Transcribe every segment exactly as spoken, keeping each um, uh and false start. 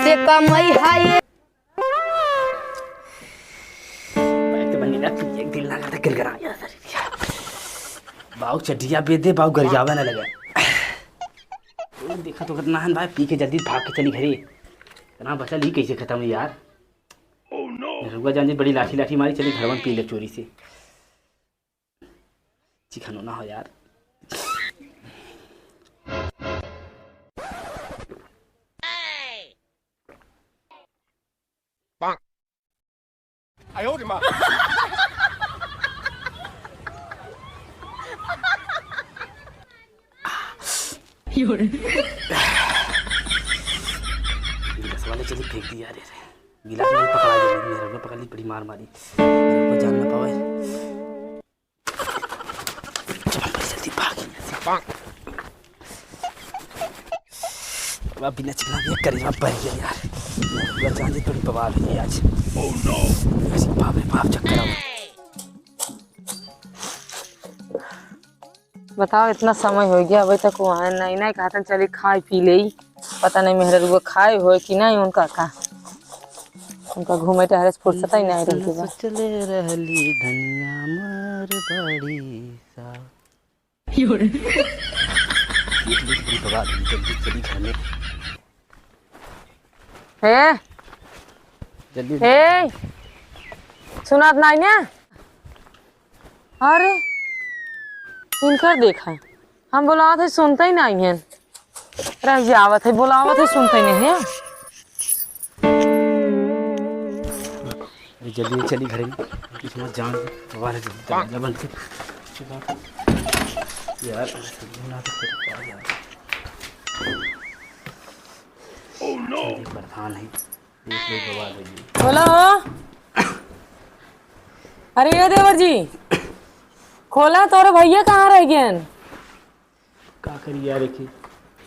से कमाई है ये। पैंट बनी ना, एक दिन लगा था गिरगिरा गया सर। बाऊ चड्डिया बेच दे, बाऊ गरियावे ना लगे। ओ, देखा तो कितना हन भाई, पी के जल्दी भाग के चली घरे। इतना बचल ही कैसे खत्म है यार? रुआ जान जी, बड़ी लाठी लाठी मारी, चली घरवन पी ले चोरी से। चिकनो ना हो यार। गिलास वाले चली फेंक दिया रे। गिलास वाले पकड़ा गया, मेरे को पकड़ ली, बड़ी मार मारी। मेरे को जान ना पावे। जल्दी भाग, जल्दी भाग। अब बिना चिल्ला दिया करेजा भर गया यार। पूरा जान दे, थोड़ी बवाल हुई आज। Oh no! बाप रे बाप, चक्कर आ। बताओ, इतना समय हो गया, अबे तक वो आए नहीं, नहीं कहतन चली खाए पी लेई। पता नहीं मेहररुआ खाए होए कि नहीं, उनका का, उनका घूमे टहरे से फुर्सत ही नहीं रहती बा। चले रहली धनिया मारवाड़ी सा। देख ली, बड़ी बवाल हुई, जल्दी चली घर में। हे, जल्दी। हे, सुनात नहीं ने? अरे, इनकर देखा, हम बोलावत है, सुनते ही नहीं हैं। रह जावत है, बोलावत है, सुनते ही नहीं हैं। अरे जल्दी चली घरे में, इसमें जान दे, हमारे जल्दी दरवाजा बंद कर। यार, ना तो फिर क्या यार। Oh no! ये परेशान है। देख ले बवाल हो गई। खोला हो। अरे ये देवर जी, खोला, तोरे भैया कहाँ रह गए? का करी यार, एक ही,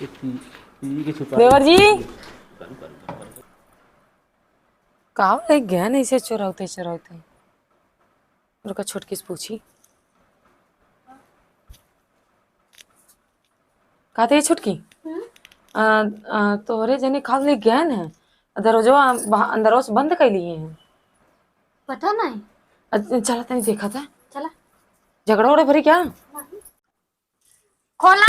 एक ही, एक ही छुपा देवर जी। कहाँ रह गए ऐसे चोरौते चोरौते? रुका, छोटकी से पूछी। कहते ही छोटकी, हम्म? आ, आ, तोहरे जने खाल ले गए हैं, दरवाजवा बा-, अंदरवा से बंद कर लिए हैं। पता नहीं। अ, चला तनी देखा था। चला। झगड़ा उगड़ा भरी क्या? नहीं। खोला।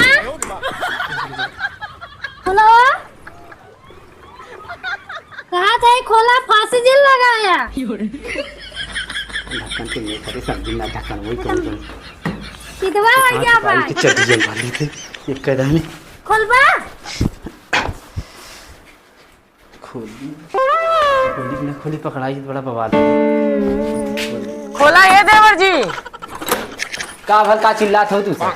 खोला। कहा था खोला, फांसी जेल लगाया। ढक्कन के नहीं करे, सब दिन ना ढक्कन वही कौन कौन। कितवा हो गया बा? चड्डी जेल वाली थे, एक कदम में। खोलबा। खोली, खोली कि ना खोली, पकड़ाई तो बड़ा बवाल। खोला ये देवर जी। का भल का चिल्लात हो तू सब?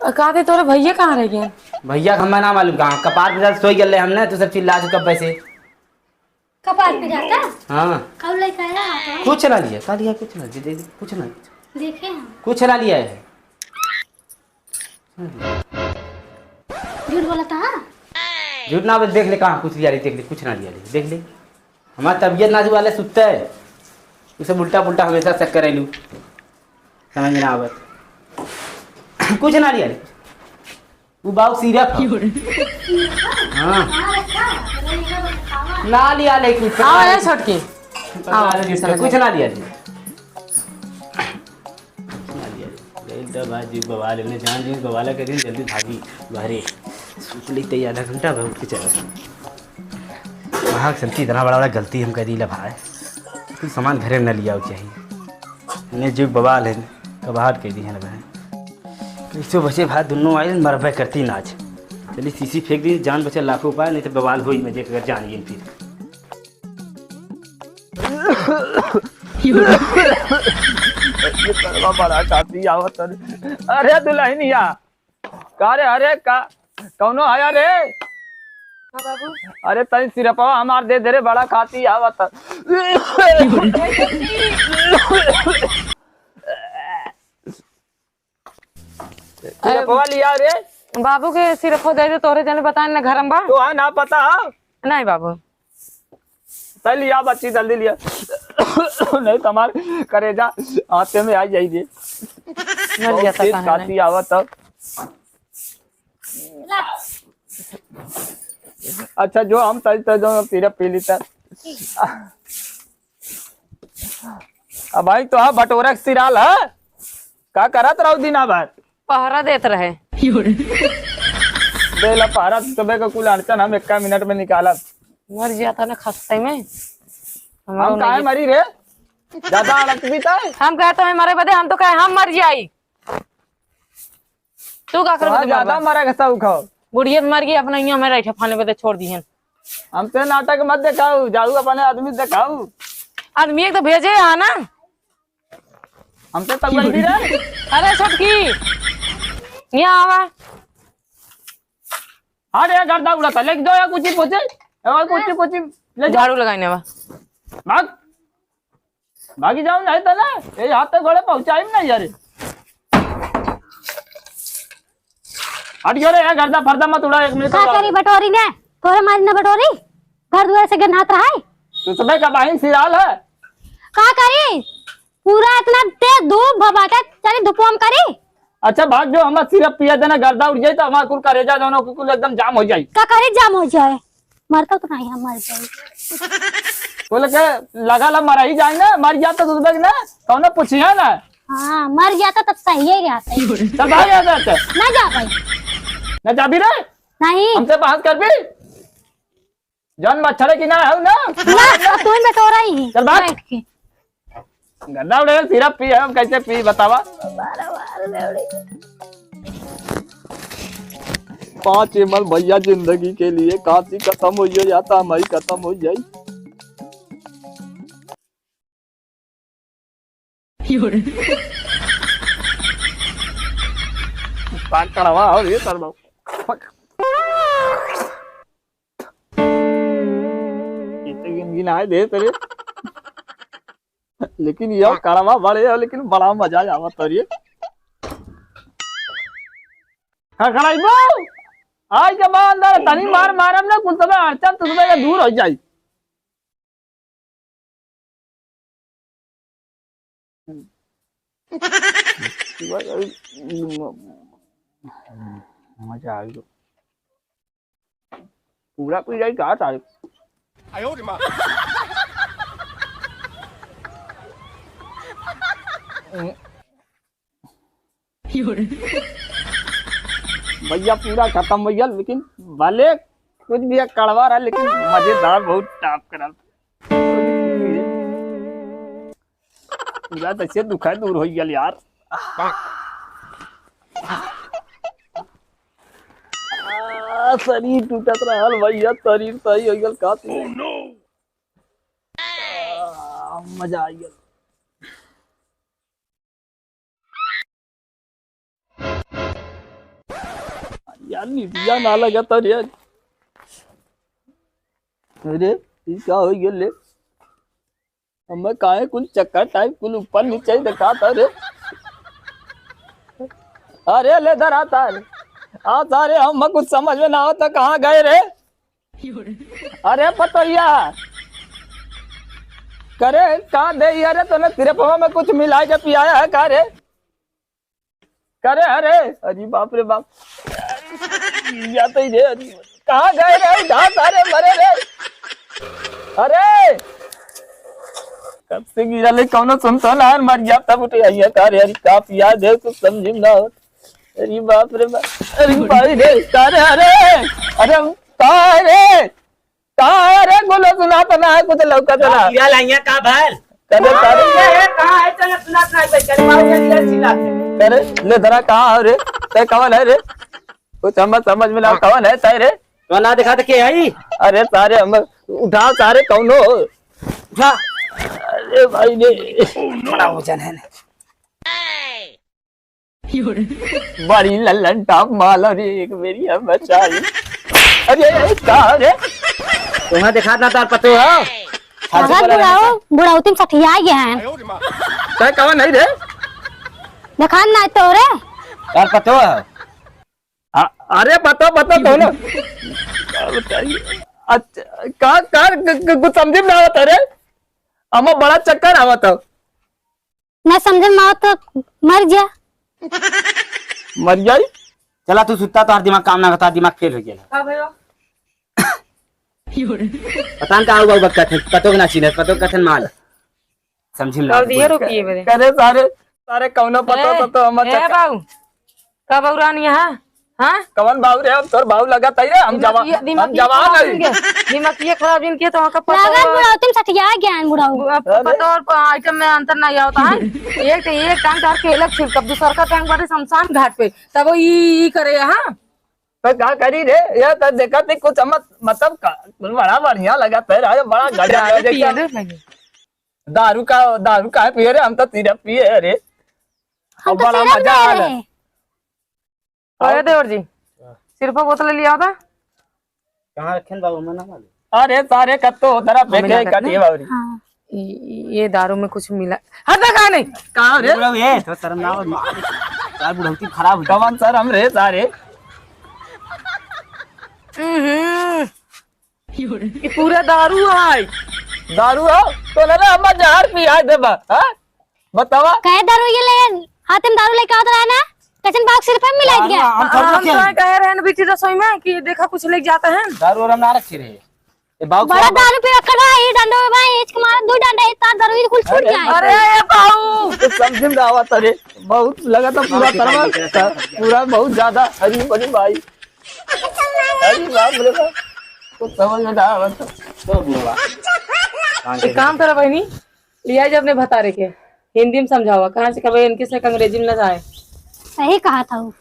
अ, का दे तोरे भैया कहाँ रह गए? भैया का हमें ना मालूम कहाँ, कपार पे सोई गए हमने, तू सब चिल्ला चुका पैसे। कपार पे रहता? हाँ। कब लेके आया आप? कुछ ना लिया, का लिया, कुछ ना, दे, दे, कुछ ना। देखे हम। कुछ ना लिया है। झूठ बोला था? झूठ ना बोल, देख ले कहाँ कुछ लिया रे, देख ले, कुछ ना लिया रे, देख ले। हमार तबियत नाजुक वाले सुत्ते है, उसे उल्टा पुल्टा हमेशा शक करेलू, समझ में ना आवत। कुछ ना लिया रे, वो बाऊ सिरप है। हाँ। ना लिया ले कुछ। आओ, ए छोटकी। पकड़ा ले आओ, जिसको, चलो। कुछ ना लिया ले। ना लिया ले। गइल त भाई जी बवाल, इन्हें जान जी बवाला के दिन जल्दी भागी बाहरे। सूत ली तई आधा घंटा, भाई उठ के चला। वहाँ चलती इतना बड़ा, बड़ा गलती हम कर दी ला भाई। कुछ सामान घरे न लिया चाहिए। इन्हें जो बवाल है, कबाहट कर दी है ना भाई। कैसे बचे भाई, दोनों आइल मरबे करती नाच। चली शीशी फेंक दी, जान बचे लाखों उपाय, नहीं तो बवाल होई में देख अगर जान गिन फिर। ये करवा बड़ा काफी आवत है। अरे दुल्हनिया, का रे, अरे का, कौनो आया रे? हाँ बाबू। अरे तनी सिरपवा हमार दे दे रे, बड़ा खाती आवत। सिरपवा लिया रे। बाबू के सिरपवा दे दे, तोरे जने बताए ना घर में बा। तो है ना पता है? नहीं बाबू। चल लिया बच्ची, जल्दी लिया। नहीं तो हमार करेजा हाथे में आ जाई रे। न लिया बहुत तेज खांसी आवत तब। अच्छा, जो हम तज तज जो सिरप पी ली त। अब भाई, तो हाँ, बटोरा के सिराल है, का करत रहू दिना भर? पहरा देत रहे। दे ला पहरा, तबे का कुल अड़चन हम एक्का मिनट में निकालब। मर जाता ना खस्ते में। हमारो हम काहे नहीं मरी रे? ज्यादा अड़क भी तय? हम कहे तो मरे बदे, हम तो कहे हम मर जाई। तू का करबे तोहार तो ज्यादा मरबा। मरे के शौक हो। बुढ़िया तो मर गई, अपना यहाँ में रैठे फाने बदे छोड़ दिहन। हमसे नाटक मत देखाऊ, जाऊ अपने आदमी देखाऊ। आदमी एक तो भेजे यहाँ ना। हमसे तब गलती रे। अरे छोटकी, यहाँ आवा। हट, ये गर्दा उड़ाता, लेके जाओ या कुछ ही पूछे, ये और कुछ ही, कुछ ही, ले जाओ। झाड़ू लगाने बा। भाग, भागी जाओ, नहीं तो ना, ये हाथ तक घोड़े पहुंचाई ना यार। हट गयो रे, ये गर्दा फर्दा मत उड़ा, एक मिनट का और। करी बटोरी ने, तोरे मारी न बटोरी, घर दुआर से गन्हात रहा है। तू सुबह का बाहिन सिराल है। का करी, पूरा इतना तेज धूप भबाटा, चली धूपवा में करी। अच्छा भाग जो, हमार सिरप पिया देना, गर्दा उठ जाई तो हमार कुल करेजा दोनों कुल एकदम जाम हो जाई। का करे जाम हो जाए? मरता तो नहीं, हम मर जाए। बोले के लगा ला मरा ही जाए ना, मर जाता तो देख ना, कौनो पूछिया ना। हाँ, मर जाता तब सही है रहता है। चल भाग यहाँ से। ना जा भाई। ना जाबी रे? नहीं। हमसे बहस कर भी? जौन मच्छर की ना है ना? ना, अब तू ही बटोरा ही है, चल भाग। बैठ के। गंदा उड़े, सिरप पी है, हम कैसे पी बतावा? पाँच एम एल भैया जिंदगी के लिए, काशी खत्म हो जाए या तो हमारी खत्म हो जाए। पान कड़वा और ये कर दो। इतने गिनगिनाए दे तेरे। लेकिन ये कड़वा बड़े है, लेकिन बड़ा मजा आवत है रे। खड़खड़ाइबो, आज के बाद अंदर तनी मार मारम ना, कुछ समय अड़चन तो समय दूर हो जाई। मजा आ गया। पूरा पी जाई का सारे? भैया पूरा खत्म भैया, लेकिन भले कुछ भी एक कड़वा रहा, लेकिन मजेदार बहुत टॉप करा। पूरा तैसे दुखाए दूर हो गया यार। आ, शरीर टूटत रहल भैया, शरीर सही हो गया का तू? आ, मजा आ गया। यार, निदिया ना लगा था रे। अरे, ई का हो गया ले? हमें काहे कुल चक्कर टाइप कुल ऊपर नीचे ही दिखा था रे। अरे, ले धरा था रे। आ सारे, हम कुछ समझ में ना आवत, कहाँ गए रे? अरे पतोहिया, करे का दे, अरे तूने सिरपवा में कुछ मिला के पियाया है का रे? करे, अरे, अरे बाप रे बाप, या तो ही रे, अरे, कहाँ गए रे? उठा सारे मरे रे। अरे, कब से गिरा ले, कौनो सुनतो ना, मर गया तब उठे आइए का रे? अरे का पिया दे, कुछ समझ में ना हो। अरे बाप रे बाप, अरे भाई रे, का रे, अरे, अरे, का है रे? कहाँ है रे? बोलो, सुनात ना है, कुछ लौकत ना। हीरा लाइया का भल? करे, करे। ये है, कहाँ है? चल, सुनात ना है, चल, पाओ, चल, चल, चिल्ला। करे, ले धरा, कहाँ हो रे? तै कौन है रे? कुछ हम समझ में ना, हाँ। कौन है तै रे? तो ना दिखा तो के है? अरे सारे हम उठा सारे, कौन हो? उठा। अरे भाई रे। बड़ा वजन है ना। बड़ी लल्लन टॉप माल, अरे एक बेरी हम बचाई। अरे, अरे, का रे? तुम्हें देखा ना तार पतो हो? फालतू अगर बोला बुढ़ाओ, नहीं। बुढ़ाओ तुम सठिया गया है। तै कौन नहीं रे? देखा ना तो रे। तार पतो हो? आ, अरे पतो, पतो तो ना। का बताइए? अच्छा, का, का, क-, क-, कुछ समझ में ना आवत रे। हमें बड़ा चक्कर आवत है। ना समझ में आवत तो मर जा। मर जाई? चला तू सुत्ता, तोहार दिमाग काम ना करता, दिमाग फेल हो गया। हाँ भैया। पता न का हुआ बक्का थे, पतो के ना चिन्हत, पतो के कथन माल। समझी में ना कब दिए आवत। रुकिए बरे। करे सारे, सारे कौनो पतो ए, तो, तो हम ए चक्का- बाऊ, कब औरान यहाँ? हाँ? कवन बाऊ रे? हम तोर बाऊ लगत है रे, हम जवा-, दिमाग ये, दिमाग हम ये जवान खराब है। इनके, दिमाग ये खराब इनके तो वहाँ का पतो लागत बुढ़ऊ, तुम सठिया ज्ञान बुढ़ऊ। अब अरे। पतो और item में अंतर नहीं होता है। एक तो एक टांग तार के अलग छिड़कब, दूसर का टांग बाटे शमशान घाट पे, तब वो ई, ई करे, हाँ? तो का करी रे? ये तो देखत है कुछ मत-, मतलब का, बड़ा बढ़िया लगत है रे, बड़ा गजब दारू है, पिए जैसे रे भाई। दारू का, दारू काहे पिए रे? हम तो सिर्फ पिए रे। हम और तो बड़ा सिर्फ मजा पिए आ रहा रे। है। अरे देवर जी, सिर्फ बोतल लिया था। कहाँ रखे न बाबू, मैं ना मालूम। अरे सारे कत्तो उधर हमें फेंके लागत कटिए ना। बाबरी। हाँ। ये, ये दारू में कुछ मिला। हट ना, कहाँ नहीं? कहाँ रे? बुढ़ऊ ये, तो शर्म ना हो। यार, बुढ़ौती खराब हो गई। कवन शर्म रे सारे? हम्म। ये पूरा दारू है। दारू हो? तो ना, ना, हम जहर पिया देबा, हाँ? बतावा। कहे दारू ये ले, हाथ में दारू लेके आवत रहा ना, कैसन बाउक सिर्फ हम मिला दारू दिया। हम थोड़ी हम रखे तो हैं। कहे रहे ना बेटी रसोई में कि देखा कुछ लेके जाते हैं। दारू और हम ना रखे रहे। ये बाउक बड़ा से दारू पे रखा रहा, ये डंडा में भाई, इसके मारा दो डंडा, ये तार दारू ये कुल छूट अरे, जाए। अरे, ये बाऊ। तो समझ में आवा तरे, बहुत लगा था पूरा तरवा, पूरा बहुत ज्यादा। अरे, बड़ी भाई। अरे, बाप रे बाप। कुछ समझ में ना आवा था। तो बुढ़वा। एक काम करा बहनी, लिया जब ने भतारे के, हिंदी में समझावा, कहाँ से कबे इनके से अंग्रेजी में न जाए। सही कहा था वो।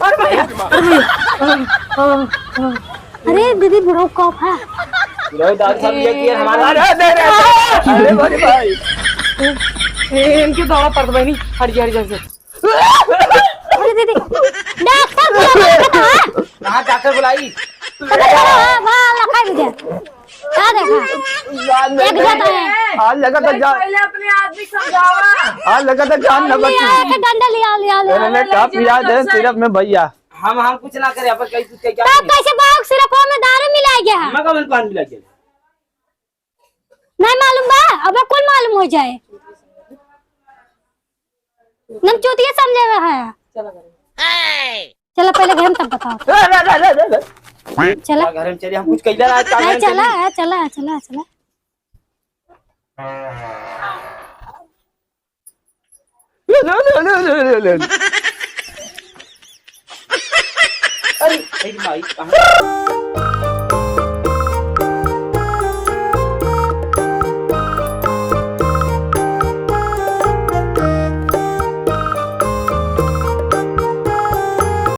अरे भैया, अरे भैया, अरे, अरे, अरे। अरे दीदी, बुढ़ऊ कफ है। बुढ़ऊ दारू सब ये किया हमारा। अरे, अरे, अरे, अरे, अरे, भाई, भाई। ए, इनके दौरा पड़त बहनी, हट जा, हट जा, हट जा। अरे दीदी, डॉक्टर बुलावा का था? कहाँ डॉक्टर बुलाई? अरे, हाँ, हाँ, लखाई दे। का देखा? जान एक नहीं जाता है। आज लगा था नहीं, जान। पहले अपने आदमी समझावा। आज लगा था जान न बची। लिया, एक डंडा लिया, लिया, लिया। अरे, मैं कहा पिया दे सिर्फ में भैया। हम, हम कुछ ना करे, अपन कहीं कुछ कहीं क्या तब करें? कैसे बाउक सिर्फ में दारू मिला गया है? मैं कब पान मिला गया? नहीं मालूम बा, अब कौन मालूम हो जाए? नम चूतिया समझे रहा है। चला पहले घर में तब बताओ। रे, रे, रे, रे, रे, रे। चला। घर में चलिए, हम कुछ कइले रहा, का नहीं, घर में चला, चलिए। चला, चला, चला। ले, ले, ले। अरे, अरे भाई, कहाँ?